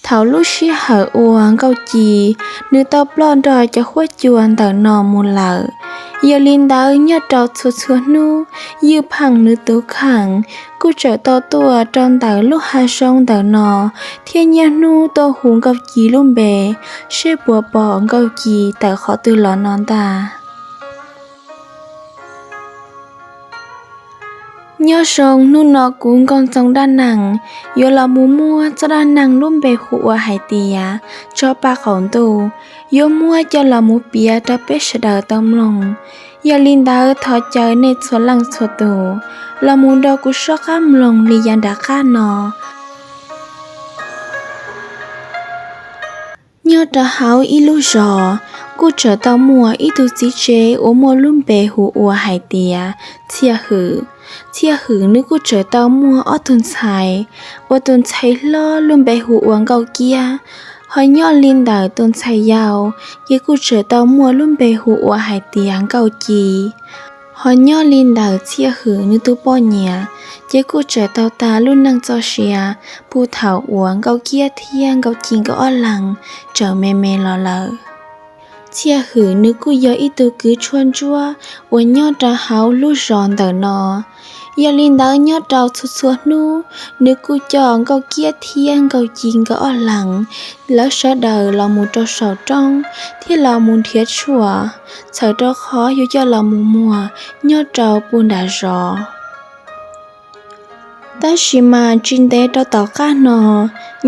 Thaum lub sij hawm uas Nkauj Ci nws tau ploj nrog cov huab cua ntawm no mus lawm, yog li ntawd nyob rau txhua txhua hnub, Ywj Pheej nws tus kheej kuj txawm tau tuaj rau ntawm lub hav zoov ntawm no, thiab niaj hnub tuaj hu Nkauj Ci lub npe, seb puas pom Nkauj Ci tawm qhov twg los no ntag. Nyob zoo, hnub no kuv Nkauj Ntxoo Dab Neeg yuav los mus muab txoj dab neeg lub npe hu ua hais tias Tso Pa Qaum Ntuj, yuav muab coj los mus piav rau peb sawv daws tau mloog. Yog li ntawd thov caw nej txhua leej txhua tus los mus nrog kuv soj qab mloog li yav nram qab no. Nyob rau hauv ib lub zos, kuj txawm tau muaj ib tug txiv tsev uas muaj lub npe hu ua hais tias Txhiaj Hwm. Txhiaj Hwm nws kuj txawm tau muaj ob tug ntxhais, uas tus ntxhais hlob lub npe hu ua Nkauj Kiab. Ho nyob li ntawm tus ntxhais yau, ces kuj txawm tau muaj lub npe hu ua hais tias Nkauj Ci. Ho nyob li ntawm Txhiaj Hwm nws tus poj niam, ces kuj txawm tau tas lub neej txoj sia puag thaum uas Nkauj Kiab thiab Nkauj Ci nkawd ob leeg tseem me me los lawm. Txhiaj Hwm nws kuj yog ib tug kwv tshuaj ntsuab uas nyob rau hauv lub zos ntawm no. Yog li ntawd nyob rau txhua txhua hnub, nws kuj coj Nkauj Kiab thiab Nkauj Ci nkawd ob leeg, lawv sawv daws los mus rau saum roob thiab los mus nrhiav tshuaj, txhawm rau qhov yuav coj los mus muag nyob rau puag nram zos. Tab sis mas tsis ntev rau tom qab no,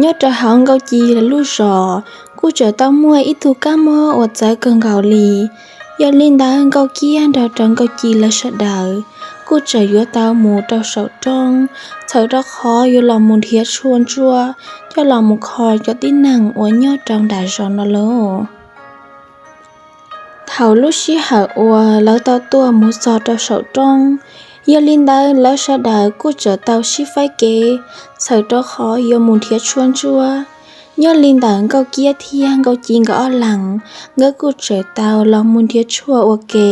nyob rau hauv Nkauj Ci lawv lub zos kuj txawm tau muaj ib tug kab mob uas txawv kawg nkaus li. Yog li ntawd Nkauj Kiab nrog rau Nkauj Ci lawv sawv daws kuj txawm yuav tau mus rau saum roob, txhawm rau qhov yuav los mus nrhiav tshuaj ntsuab coj los mus kho cov tib neeg uas nyob rau nram zos no lauj. Thaum lub sij hawm uas lawv tau tuaj mus txog rau saum roob, yog li ntawd lawv sawv daws kuj txawm tau sib faib kev, txhawm rau qhov yuav mus nrhiav tshuaj ntsuab. Nyob li ntawm Nkauj Kiab thiab Nkauj Ci nkawd ob leeg, nkawd kuj txawm tau los mus nrhiav tshuaj ua ke.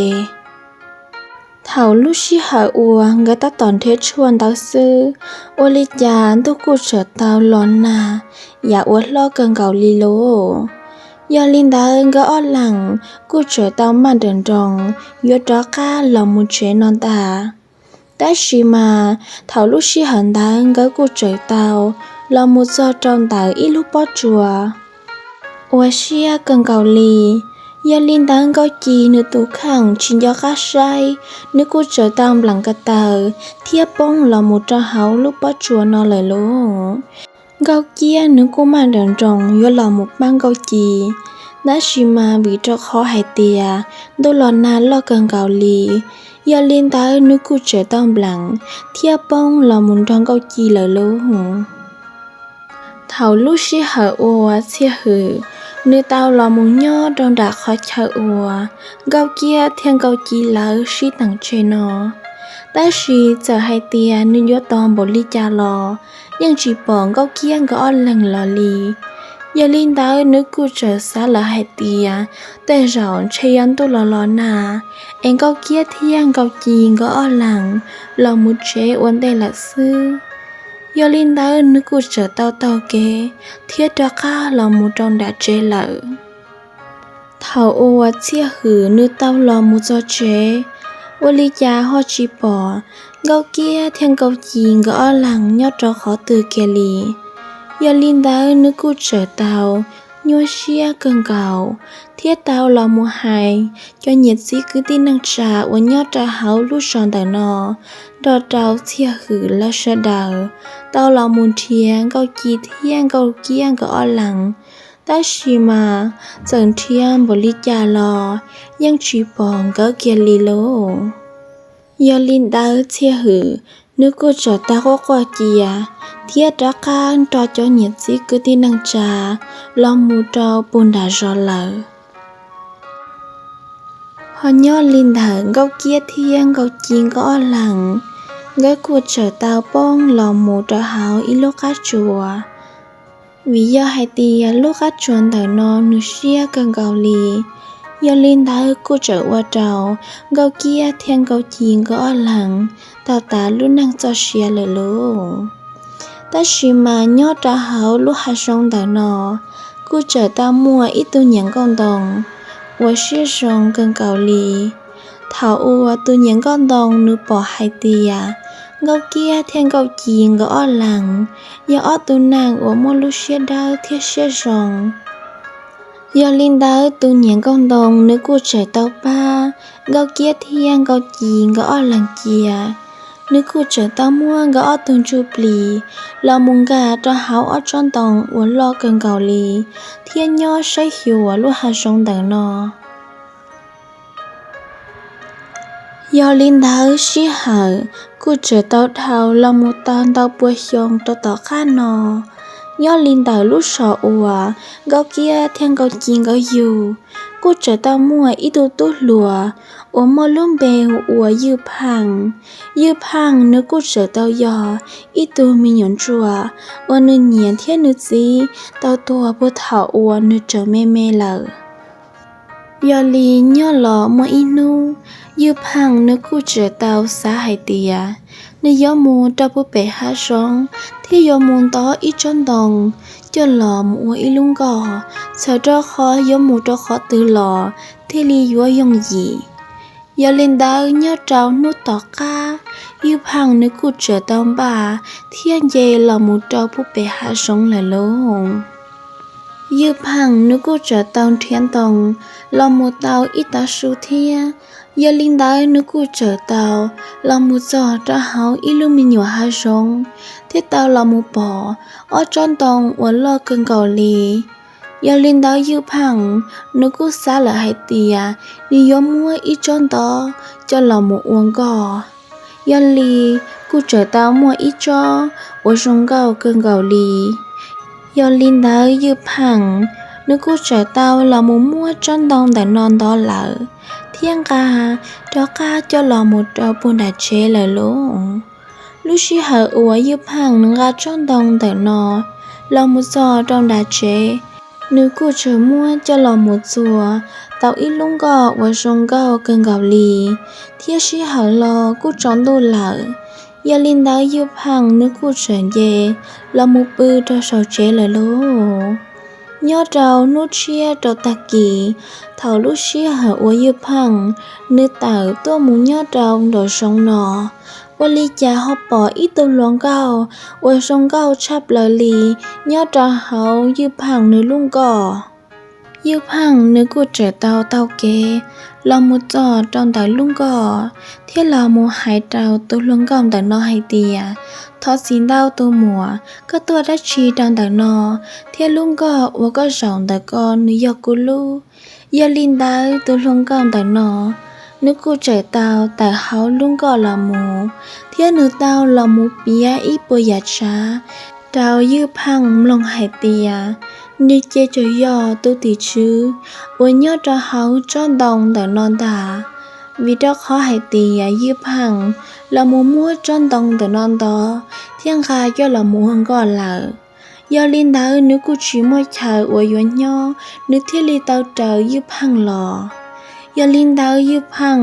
Thaum lub sij hawm uas nkawd tab tom nrhiav tshuaj ntawd xwb, ua li cas ntuj kuj txawm tau los nag, yam uas hlob kawg nkaus li lauj. Yog li ntawd nkawd ob leeg kuj txawm tau maj nrawm nroos yuav rov qab los mus tsev no ntag. Tab sis mas thaum lub sij hawm ntawd nkawd kuj txawm tau los mus txog rau ntawm ib lub pob tsuas uas siab kawg nkaus li. Yog li ntawd Nkauj Ci nws tus kheej tsis nco qab saib, nws kuj txawm tau npleem ko taw thiab poob los mus rau hauv lub pob tsuas no lawm lauj. Nkauj Kiab nws kuj maj nrawm nroos yuav los mus pab Nkauj Ci, tab sis mas vim rau qhov hais tias ntuj los nag loj kawg nkaus li, yog li ntawd nws kuj txawm tau npleem thiab poob los mus nrog Nkauj Ci lawm lauj. Thaum lub sij hawm uas Txhiaj Hwm nws tau los mus nyob rau nram qhov chaw uas Nkauj Kiab thiab Nkauj Ci lawv sib teem tseg no, tab sis txawm hais tias nws yuav tos npaum li cas los yeej tsis pom Nkauj Kiab nkawd ob leeg los li. Yog li ntawd nws kuj txawm xav lawm hais tias tej zaum ntshe yog ntuj los los nag es Nkauj Kiab thiab Nkauj Ci nkawd ob leeg los mus tsev ua ntej lawm xwb. Yog li ntawd nws kuj txawm tau taug kev thiab rov qab los mus rau nram tsev lawm. Thaum uas Txhiaj Hwm nws tau los mus txog tsev, ua li cas ho tsis pom Nkauj Kiab thiab Nkauj Ci nkawd ob leeg nyob rau qhov twg kiag li. Yog li ntawd nws kuj txawm tau nyuaj siab kawg nkaus thiab tau los mus hais cov niam txiv kwv tij neej tsa uas nyob rau hauv lub zos ntawm no nrog rau Txhiaj Hwm lawv sawv daws tau los mus nrhiav Nkauj Ci thiab Nkauj Kiab nkawd ob leeg. Tab sis mas txawm nrhiav npaum li cas los yeej tsis pom nkawd kiag li lauj. Yog li ntawd Txhiaj Hwm nws kuj txawm tau quaj quaj cia thiab rov qab nrog cov niam txiv kwv tij neej tsa los mus rau puag nram zos lawm. Ho nyob li ntawm Nkauj Kiab thiab Nkauj Ci nkawd ob leeg, nkawd kuj txawm tau poob los mus rau hauv ib lub qab tsuas. Vim yog hais tias lub qab tsuas ntawm no nws siab kawg nkaus li, yog li ntawd kuj txawm ua rau Nkauj Kiab thiab Nkauj Ci nkawd ob leeg tau tas lub neej txoj sia lawm lauj. Tab sis mas nyob rau hauv lub hav zoov ntawm no kuj tseem tau muaj ib tug niam nkauj ntoo uas siab zoo kawg nkaus li. Thaum uas tus niam nkauj ntoo nws pom hais tias Nkauj Kiab thiab Nkauj Ci nkawd ob leeg yog ob tug neeg uas muaj lub siab dawb thiab siab zoo, yog li ntawd tus niam nkauj ntoo nws kuj tseem tau pab Nkauj Kiab thiab Nkauj Ci nkawd ob leeg cia. Nws kuj tseem tau muab nkawd ob tug ntsuj plig los mus nkag rau hauv ob tsob ntoo uas loj kawg nkaus li thiab nyob saib xyuas lub hav zoov ntawm no. Yog li ntawd sij hawm kuj tseem tau dhau los mus tau ntau pua xyoo rau tom qab no, nyob li ntawm lub zos uas Nkauj Kiab thiab Nkauj Ci nkawd yug, kuj tseem tau muaj ib tug tub hluas uas muaj lub npe hu ua Ywj Pheej. Ywj Pheej nws kuj tseem tau yog ib tug me nyuam ntsuag uas nws niam thiab nws txiv tau tuag puag thaum uas nws tseem me me lawm. Yog li nyob los muaj ib hnub, Ywj Pheej nws kuj tseem tau xav hais tias nws yuav mus rau puag pem hav zoov thiab yuav mus ntov ib tsob ntoo coj los mus ua ib lub nkoj, txhawm rau qhov yuav mus rau qhov twg los thiaj li yuav yooj yim. Yog li ntawd nyob rau hnub tom qab, Ywj Pheej nws kuj tseem tau npaj thiab nce los mus rau puag pem hav zoov lawm lauj. Ywj Pheej nws kuj tseem tau nrhiav ntoo los mus tau ib tav su thiab. Yog li ntawd nws kuj tseem tau los mus txog rau hauv ib lub me nyuam hav zoov thiab tau los mus pom ob tsob ntoo uas loj kawg nkaus li. Yog li ntawd Ywj Pheej nws kuj xav lawm hais tias nws yuav muab ib tsob ntov coj los mus ua nkoj. Yog li kuj tseem tau muaj ib tsob uas zoo nkauj kawg nkaus li. Yog li ntawd Ywj Pheej nws kuj tseem tau los mus muab tsob ntoo ntawm no ntov lawm thiab nqa rov qab coj los mus rau puag nram tsev lawm lauj. Lub sij hawm uas Ywj Pheej nws nqa tsob ntoo ntawm no los mus txog rau nram tsev, nws kuj tseem muab coj los mus txua tau ib lub nkoj uas zoo nkauj kawg nkaus li, thiab sij hawm los kuj tsaus ntuj lawm. Yog li ntawd Ywj Pheej nws kuj tseem nce los mus pw rau saum tsev lawm lauj. Nyob rau hnub tshiab rau tag kis, thaum lub sij hawm uas Ywj Pheej nws tawm tuaj mus nyob rau nraum zoov no, ua li cas ho pom ib tug hluas nkauj uas zoo nkauj tshaj plaws li nyob rau hauv Ywj Pheej nws lub nkoj. Ywj Pheej nws kuj tseem tau taug kev los mus txog rau ntawm lub nkoj thiab los mus hais rau tus hluas nkauj ntawm no hais tias, Thov txim ntau tus muam, koj tuaj dab tsi rau ntawm no thiab lub nkoj uas koj zaum ntawm ko nws yog kuv lub? Yog li ntawd tus hluas nkauj ntawm no nws kuj tseem tau tawm hauv lub nkoj los mus thiab nws tau los mus piav ib puas yam tsav rau Ywj Pheej mloog hais tias nws ces tsuas yog tus tim tswv uas nyob rau hauv tsob ntoo ntawm no ntag, vim rau qhov hais tias Ywj Pheej los mus muab tsob ntoo ntawm no ntov thiab nqa coj los mus ua nkoj lawm. Yog li ntawd nws kuj tsis muaj chaw uas yuav nyob, nws thiaj li tau raws Ywj Pheej los. Yog li ntawd Ywj Pheej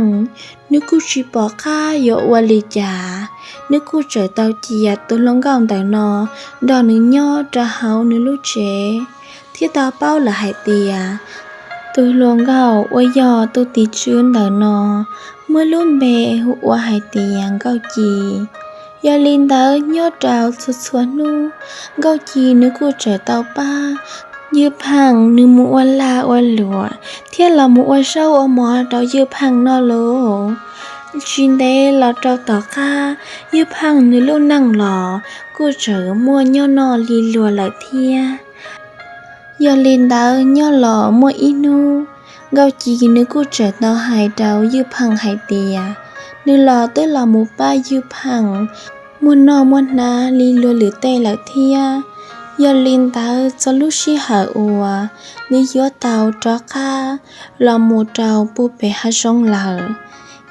nws kuj tsis pom qab yuav ua li cas, nws kuj tseem tau cia tus hluas nkauj ntawm no nrog nws nyob rau hauv nws lub tsev, thiab tau paub lawm hais tias tus hluas nkauj uas yog tus tim tswv ntawm no muaj lub npe hu ua hais tias Nkauj Ci. Yog li ntawd nyob rau txhua txhua hnub, Nkauj Ci nws kuj tseem tau pab Ywj Pheej nws mus ua lag ua luam thiab los mus ua zaub ua mov rau Ywj Pheej noj lauj. Tsis ntev los rau tom qab, Ywj Pheej nws lub neej los kuj tseem muaj nyob noj li luag lawm thiab. Yog li ntawd nyob los muaj ib hnub, Nkauj Ci nws kuj tseem tau hais rau Ywj Pheej hais tias nws los twb los mus pab Ywj Pheej muaj noj muaj hnav li luag lwm tej lawm thiab. Yog li ntawd txog lub sij hawm uas nws yuav tau rov qab los mus rau puag pem hav zoov lawm,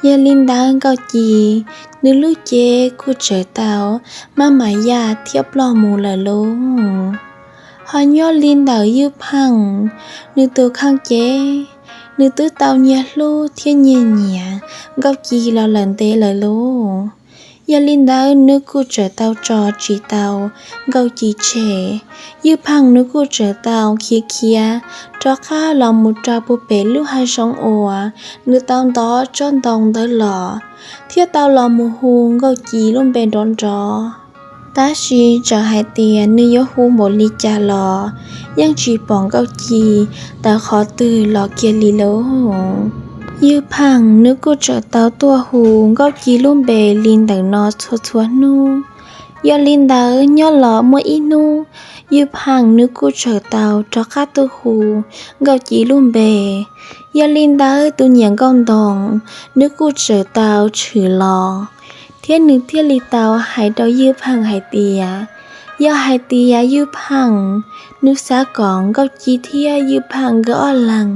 yog li ntawd Nkauj Ci nws lub cev kuj tseem tau maj mam yaj thiab ploj mus lawm lauj. Ho nyob li ntawm Ywj Pheej, nws tus kheej cev, nws twb tau nyias hlub thiab nyias nyiam Nkauj Ci los lawm ntev lawm lauj. Yog li ntawd nws kuj txawm tau tso tsis tau Nkauj Ci tseg. Ywj Pheej nws kuj txawm tau khiav khiav rov qab los mus rau puag pem lub hav zoov uas nws tau ntov tsob ntoo ntawd los, thiab tau los mus hu Nkauj Ci lub npe nrov nrov. Tab sis txawm hais tias nws yuav hu npaum li cas los yeej tsis pom Nkauj Ci tawm qhov twg los kiag li lauj. Ywj Pheej nws kuj txawm tau tuaj hu Nkauj Ci lub npe li ntawm no txhua txhua hnub. Yog li ntawd nyob los muaj ib hnub, Ywj Pheej nws kuj txawm tau rov qab tuaj hu Nkauj Ci lub npe. Yog li ntawd tus niam nkauj ntoo nws kuj txawm tau tshwm los, thiab nws thiaj li tau hais rau Ywj Pheej hais tias, yog hais tias Ywj Pheej nws xav kom Nkauj Ci thiab Ywj Pheej nkawd ob leeg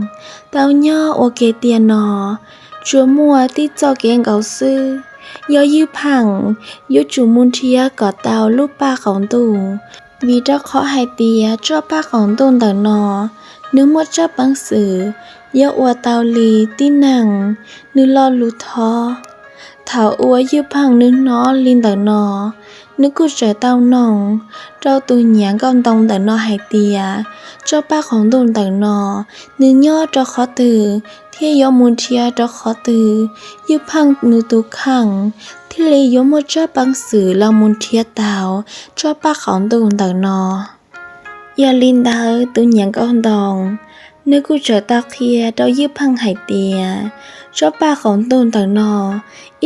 tau nyob ua ke tiag no, tsuas muaj tib txoj kev nkaus xwb. Yog Ywj Pheej yuav tsum mus nrhiav kom tau lub paj qaum ntuj, vim rau qhov hais tias tsob paj qaum ntuj ntawm no nws muaj tsab peev xwm yuav ua tau li tib neeg nws lo lus thov. Thaum uas Ywj Pheej nws hnov li ntawm no, nws kuj txawm tau noog rau tus niam nkauj ntoo ntawm no hais tias, tsob paj qaum ntuj ntawm no nws nyob rau qhov twg thiab yuav mus nrhiav rau qhov twg, Ywj Pheej nws tus kheej thiaj li yuav muaj tsab peev xwm los mus nrhiav tau tsob paj qaum ntuj ntawm no. Yog li ntawd tus niam nkauj ntoo nws kuj txawm tau qhia rau Ywj Pheej hais tias, tsob paj qaum ntuj ntawm no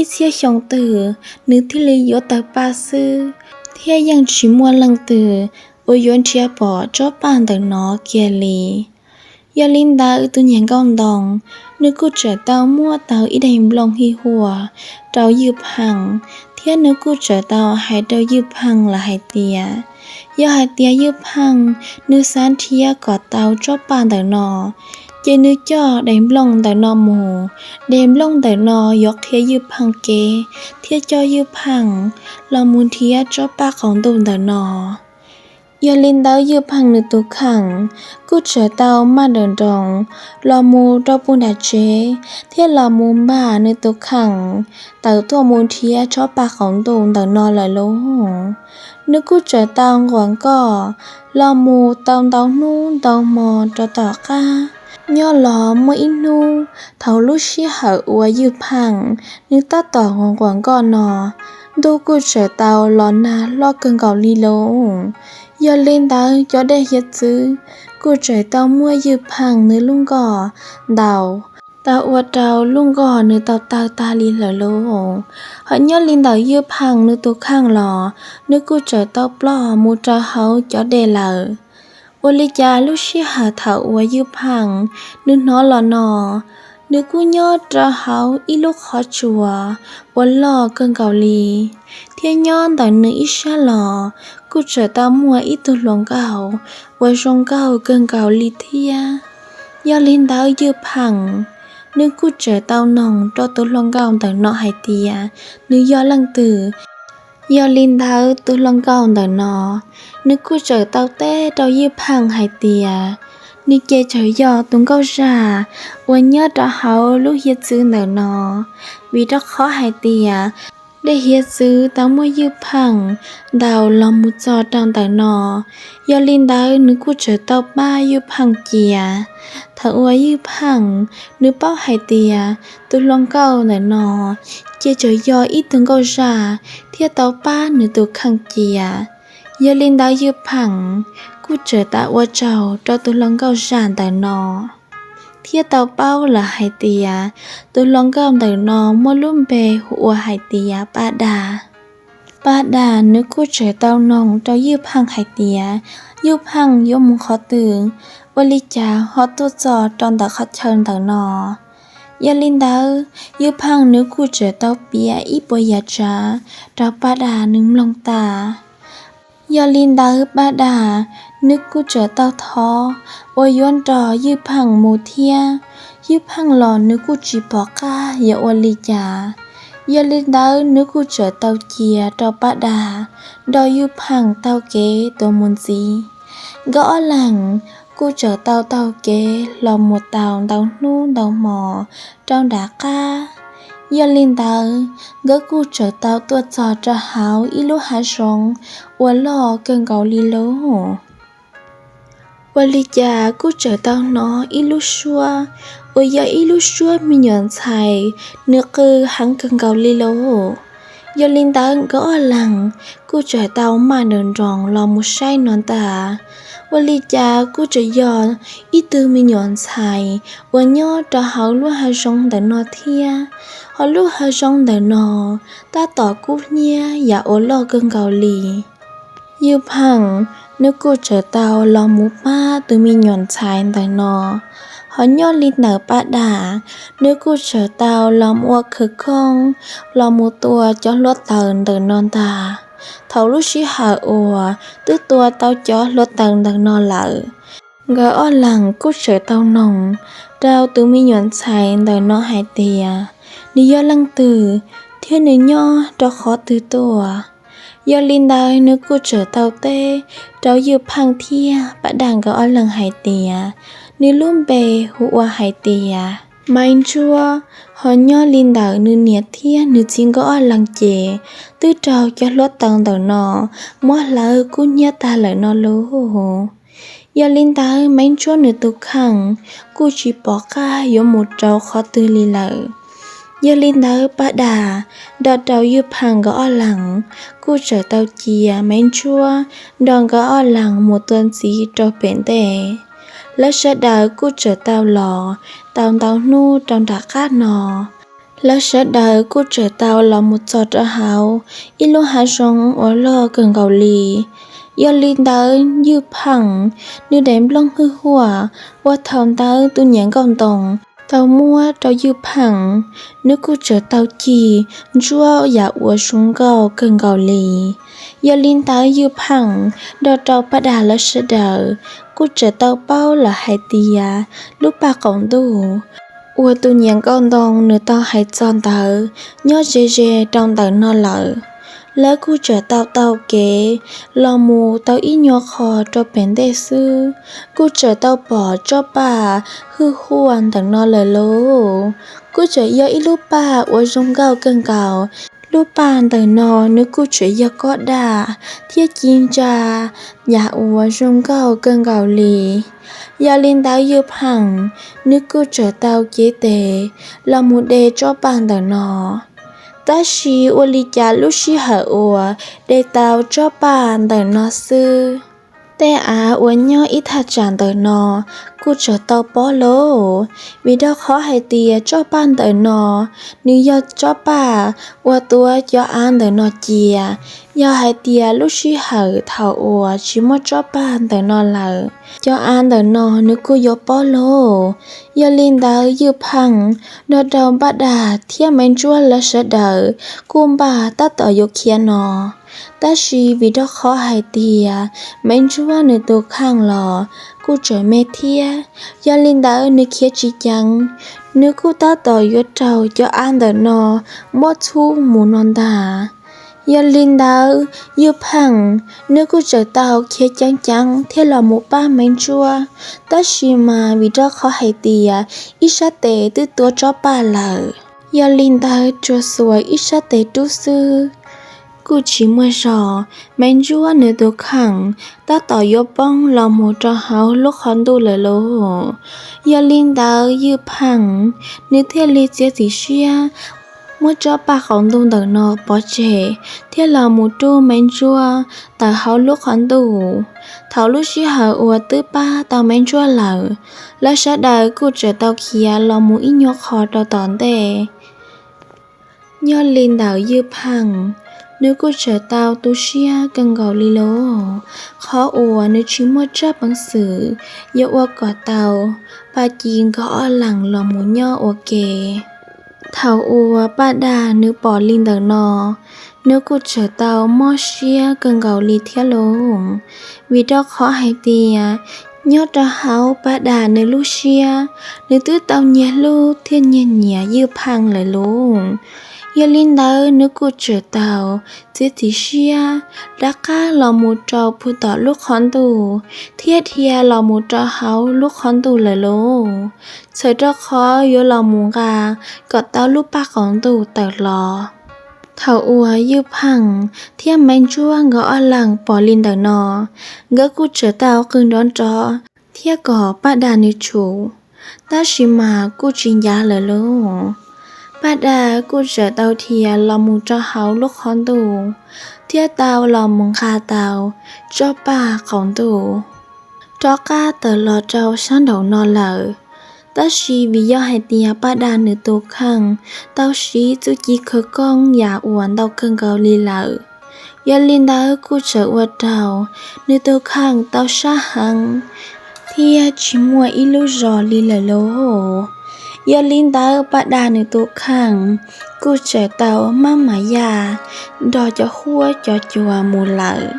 ib txhiab xyoo twg nws thiaj li yuav tawg paj xwb, thiab yeej tsis muaj leej twg uas yuav nrhiav pom tsob paj ntawm no kiag li. Yog li ntawd tus niam nkauj ntoo nws kuj txawm tau muab tau ib daim nplooj hij huam rau Ywj Pheej, thiab nws kuj txawm tau hais rau Ywj Pheej lawm hais tias, yog hais tias Ywj Pheej nws xav nrhiav kom tau tsob paj ntawm no, ces nws coj daim nplooj ntawm no mus. Daim nplooj ntawm no yuav qhia Ywj Pheej kev thiab coj Ywj Pheej los mus nrhiav tsob paj qaum ntuj ntawm no. Yog li ntawd Ywj Pheej nws tus kheej kuj txawm tau maj nrawm nroos los mus rau puag nram tsev thiab los mus npaj nws tus kheej tawm tuaj mus nrhiav tsob paj qaum ntuj ntawm no lawm lauj. Nws kuj txawm tau nquas nkoj los mus tau ntau hnub ntau hmo rau tom qab. Nyob los muaj ib hnub, thaum lub sij hawm uas Ywj Pheej nws tab tom nquas nkoj no, ntuj kuj txawm tau los nag hlob kawg nkaus li lauj. Yog li ntawd cov dej hiav txwv kuj txawm tau muab Ywj Pheej nws lub nkoj ntaus, tau ua rau lub nkoj nws tau tawg tag li lawm lauj. Ho nyob li ntawm Ywj Pheej nws tus kheej los, nws kuj txawm tau ploj mus rau hauv cov dej lawm. Ua li cas lub sij hawm thaum uas Ywj Pheej nws hnov los no, nws kuj nyob rau hauv ib lub qhov tsua uas loj kawg nkaus li, thiab nyob ntawm nws ib sab los kuj txawm tau muaj ib tug hluas nkauj uas zoo nkauj kawg nkaus li thiab. Yog li ntawd Ywj Pheej nws kuj txawm tau noog rau tus hluas nkauj ntawm no hais tias nws yog leej twg. Yog li ntawd tus hluas nkauj ntawm no nws kuj txawm tau teb rau Ywj Pheej hais tias, nws ces txawm yog tus nkauj zaj uas nyob rau hauv lub hiav txwv ntawm no, vim rau qhov hais tias dej hiav txwv tau muab Ywj Pheej ntaus los mus txog rau ntawm no. Yog li ntawd nws kuj txawm tau pab Ywj Pheej cia. Thaum uas Ywj Pheej nws paub hais tias tus hluas nkauj ntawm no ces txawm yog ib tug nkauj zaj thiab tau pab nws tus kheej cia, yog li ntawd Ywj Pheej kuj txawm tau ua tsaug rau tus hluas nkauj zaj ntawm no, thiab tau paub lawm hais tias tus hluas nkauj ntawm no muaj lub npe hu ua hais tias Paj Daj. Paj Daj nws kuj txawm tau noog rau Ywj Pheej hais tias, Ywj Pheej yuav mus qhov twg, ua li cas ho tuaj txog rau ntawm qhov chaw ntawm no? Yog li ntawd Ywj Pheej nws kuj txawm tau piav ib puas yam tsav rau Paj Daj nws mloog tas. Yog li ntawd Paj Daj nws kuj txawm tau thov uas yuav nrog Ywj Pheej mus thiab. Ywj Pheej los nws kuj tsis pom qab yuav ua li cas. Yog li ntawd nws kuj txawm tau cia rau Paj Daj nrog Ywj Pheej taug kev tuaj mus ntxiv. Nkawd ob leeg kuj txawm tau taug kev los mus tau ntau hnub ntau hmo rau nram qab. Yog li ntawd nkawd kuj txawm tau tuaj txog rau hauv ib lub hav zoov uas loj kawg nkaus li lauj. Ua li cas kuj txawm tau hnov ib lub suab uas yog ib lub suab me nyuam ntxhais, nws qw heev kawg nkaus li lauj. Yog li ntawd nkawd ob leeg kuj txawm tau maj nroos nroos los mus saib no ntag. Ua li cas kuj txawm yog ib tug me nyuam ntxhais uas nyob rau hauv lub hav zoov ntawm no thiab. Hos lub hav zoov ntawm no tab tom kub hnyiab yam uas loj kawg nkaus li. Ywj Pheej nws kuj txawm tau los mus pab tus me nyuam ntxhais ntawm no. Hos nyob li ntawm Paj Daj, nws kuj txawm tau los mus ua khawv koob los mus tua cov hluav taws ntawm no ntag. Thaum lub sij hawm uas twb tua tau cov hluav taws ntawm no lawm, nkawd ob leeg kuj txawm tau noog rau tus me nyuam ntxhais ntawm no hais tias nws yog leej twg thiab nws nyob rau qhov twg tuaj. Yog li ntawd nws kuj txawm tau teb rau Ywj Pheej thiab Paj Daj nkawd ob leeg hais tias nws lub npe hu ua hais tias Maiv Ntsuab, hos nyob li ntawm nws niam thiab nws txiv nkawd ob leeg ces twb raug cov hluav taws ntawm no muab hlawv kub hnyiab tag lawm no lauj. Yog li ntawd Maiv Ntsuab nws tus kheej kuj tsis pom qab yuav mus rau qhov twg li lawm. Yog li ntawd Paj Daj nrog rau Ywj Pheej nkawd ob leeg kuj txawm tau cia Maiv Ntsuab nrog nkawd ob leeg mus tua ntxiv rau pem ntej. Lawv sawv daws kuj txawm tau los tau ntau hnub rau nram qab no, lawv sawv daws kuj txawm tau los mus txog rau hauv ib lub hav zoov uas loj kawg nkaus li. Yog li ntawd Ywj Pheej nws daim nplooj hwj huam uas thaum ntawd tus niam nkauj ntoo tau muab rau Ywj Pheej, nws kuj txawm tau cig ntsuab yam uas zoo nkauj kawg nkaus li. Yog li ntawd Ywj Pheej nrog rau Paj Daj lawv sawv daws kuj txawm tau paub lawm hais tias lub paj qaum ntuj uas tus niam nkauj ntoo nws tau hais txog ntawd nyob ze ze rau ntawm no lawm. Lawv kuj txawm tau taug kev los mus tau ib nyuag qho rau pem ntej xwb, kuj txawm tau pom tsob paj hwj huam ntawm no lawm lauj. Kuj txawm yog ib lub paj uas zoo nkauj kawg nkaus. Lub paj ntawm no nws kuj txawm yog kob daj thiab ci ntsa yam uas zoo nkauj kawg nkaus li. Yog li ntawd Ywj Pheej nws kuj txawm tau cev tes los mus de tsob paj ntawm no. Tab sis ua li cas lub sij hawm uas de tau tsob paj ntawm no xwb, tej av uas nyob ib thaj tsam ntawm no kuj txawm tau pob lauj. Vim rau qhov hais tias tsob paj ntawm no nws yog tsob paj uas tuav cov av ntawm no cia. Yog hais tias lub sij hawm thaum uas tsis muaj tsob paj ntawm no lawm, cov av ntawm no nws kuj yuav pob lauj. Yog li ntawd Ywj Pheej nrog rau Paj Daj thiab Maiv Ntsuab lawv sawv daws kuj npaj tab tom yuav khiav no. Tab sis vim rau qhov hais tias Maiv Ntsuab nws tus kheej los kuj tseem me thiab, yog li ntawd nws khiav tsis ceev, nws kuj tab tom yuav raug cov av ntawm no muab txhub mus no ntag. Yog li ntawd Ywj Pheej nws kuj txawm tau khiav ceev ceev thiab los mus pab Maiv Ntsuab, tab sis mas vim rau qhov hais tias ib sab tes twb tuav tsob paj lawm, yog li ntawd tsuas xuas ib sab tes rub xwb. Kuj tsis muaj zog, Maiv Ntsuab nws tus kheej tab tom yuav poob los mus rau hauv lub qhov ntuj lawm lauj. Yog li ntawd Ywj Pheej nws thiaj li txiav txim siab muab tsob paj qaum ntuj ntawm no pov tseg thiab los mus rub Maiv Ntsuab tawm hauv lub qhov ntuj. Thaum lub sij hawm uas twb pab tau Maiv Ntsuab lawm, lawv sawv daws kuj txawm tau khiav los mus ib nyuag qho rau tom ntej. Nyob li ntawm Ywj Pheej, nws kuj txawm tau tu siab kawg nkaus li lauj, qhov uas nws tsis muaj tsab peev xwm yuav ua kom tau Paj Ci nkawd ob leeg los mus nyob ua ke. Thaum uas Paj Daj nws pom li ntawm no, nws kuj txawm tau mob siab kawg nkaus li thiab lauj, vim rau qhov hais tias nyob rau hauv Paj Daj nws lub siab, nws twb tau nyiag hlub thiab nyiag nyiam Ywj Pheej lawm lauj. Yog li ntawd nws kuj txawm tau txiav txim siab rov qab los mus rau puag tom lub qhov ntuj thiab dhia los mus rau hauv lub qhov ntuj lawm lauj, txhawm rau qhov yuav los mus nqa kom tau lub paj qaum ntuj tawm los. Thaum uas Ywj Pheej thiab Maiv Ntsuab nkawd ob leeg pom li ntawm no, nkawd kuj txawm tau qw nrov nrov thiab kom Paj Daj nws tshum, tab sis mas kuj tsis ncav lawm lauj. Paj Daj kuj txawm tau dhia los mus rau hauv lub qhov ntuj thiab tau los mus nqa tau tsob paj qaum ntuj rov qab tawm los rau sab nraum no lawm. Tab sis vim yog hais tias Paj Daj nws tus kheej tau siv txuj ci khawv koob yam uas ntau kawg nkaus li lawm, yog li ntawd kuj txawm ua rau nws tus kheej tau sab heev thiab tsis muaj ib lub zos li lawm lauj. Yog li ntawd Paj Daj nws tus kheej kuj txawm tau maj mam yaj nrog cov huab cov cua mus lawm.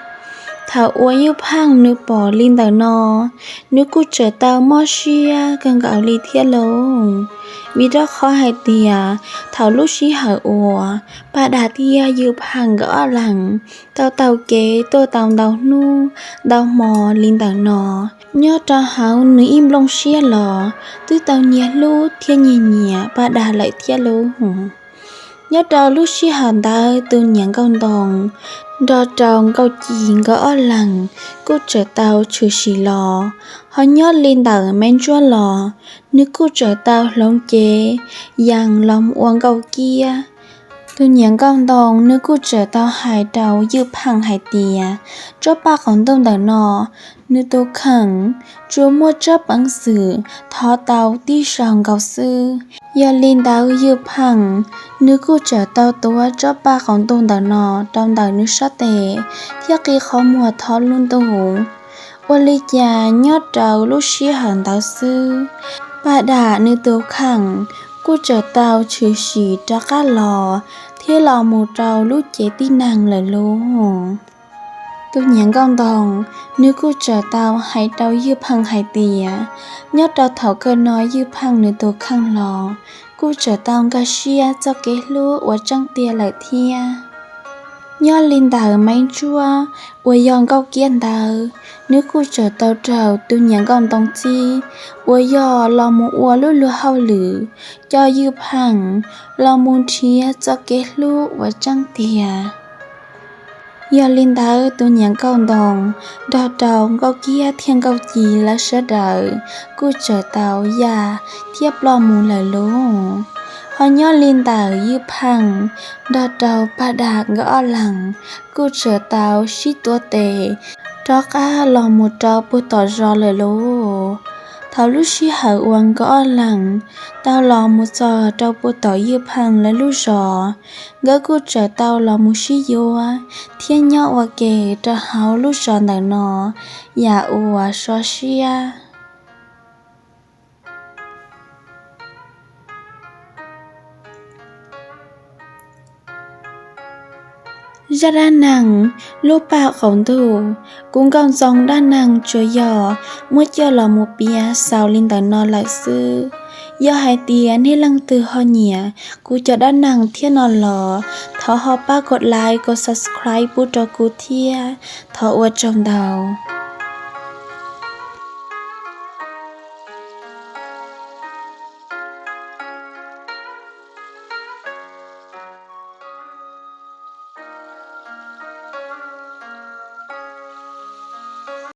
Thaum uas Ywj Pheej nws pom li ntawm no, nws kuj txawm tau mob siab kawg nkaus li thiab lauj. Vim rau qhov hais tias thaum lub sij hawm uas Paj Daj thiab Ywj Pheej nkawd ob leeg tau taug kev tuaj tau ntau hnub ntau hmo li ntawm no, nyob rau hauv nws ib nplooj siab los twb tau nyias hlub thiab nyias nyiam Paj Daj lawm thiab lauj. Nyob rau lub sij hawm ntawd tus niam nkauj ntoo nrog rau nkauj ci nkawd ob leeg kuj txawm tau tshwm sim los, ho nyob li ntawm Maiv Ntsuab los nws kuj txawm tau hloov cev yees los ua nkauj kiab. Tus niam nkauj ntoo nws kuj txawm tau hais rau Ywj Pheej hais tias tsob paj qaum ntuj ntawm no nws tus kheej tsuas muaj tsob peev xwm thov tau tib zaug nkaus xwb. Yog li ntawd Ywj Pheej nws kuj txawm tau tuav tsob paj qaum ntuj ntawm no rau ntawm nws sab tes thiab qi qhov muag thov lub ntuj. Ua li cas nyob rau lub sij hawm ntawd xwb, Paj Daj nws tus kheej kuj txawm tau tshwm sim rov qab los thiab los mus rau lub cev tib neeg lawm lauj. Tus niam nkauj ntoo nws kuj txawm tau hais rau Ywj Pheej hais tias nyob rau thaum kawg no Ywj Pheej nws tus kheej los kuj txawm tau nkag siab txoj kev hlub uas tseeb tiag lawm thiab. Nyob li ntawm Maiv Ntsuab uas yog nkauj kiab ntawd, nws kuj txawm tau raug tus niam nkauj ntoo txib uas yog los mus ua lub luag hauj lwm coj Ywj Pheej los mus nrhiav txoj kev hlub uas tseeb tiag. Yog li ntawd tus niam nkauj ntoo nrog rau nkauj kiab thiab nkauj ci lawv sawv daws kuj txawm tau yaj thiab ploj mus lawm lauj. Ho nyob li ntawm Ywj Pheej nrog rau Paj Daj nkawd ob leeg kuj txawm tau sib tuav tes rov qab los mus rau puag tom zos lawm lauj. Thaum lub sij hawm uas nkawd ob leeg tau los mus txog rau puag tom Ywj Pheej lawv lub zos, nkawd kuj txawm tau los mus sib yuav thiab nyob ua ke rau hauv lub zos ntawm no yam uas so siab. Zaj dab neeg lub paj qaum ntuj, kuv Nkauj Ntxoo dab neeg tsuas yog muab coj los mus piav xaus li ntawm no lawm xwb. Yog hais tias nej leej twg ho nyiam kuv cov dab neeg thiab no los thov ho pab kom like kom subscribe pub rau kuv thiab. Thov ua tsaug ntau.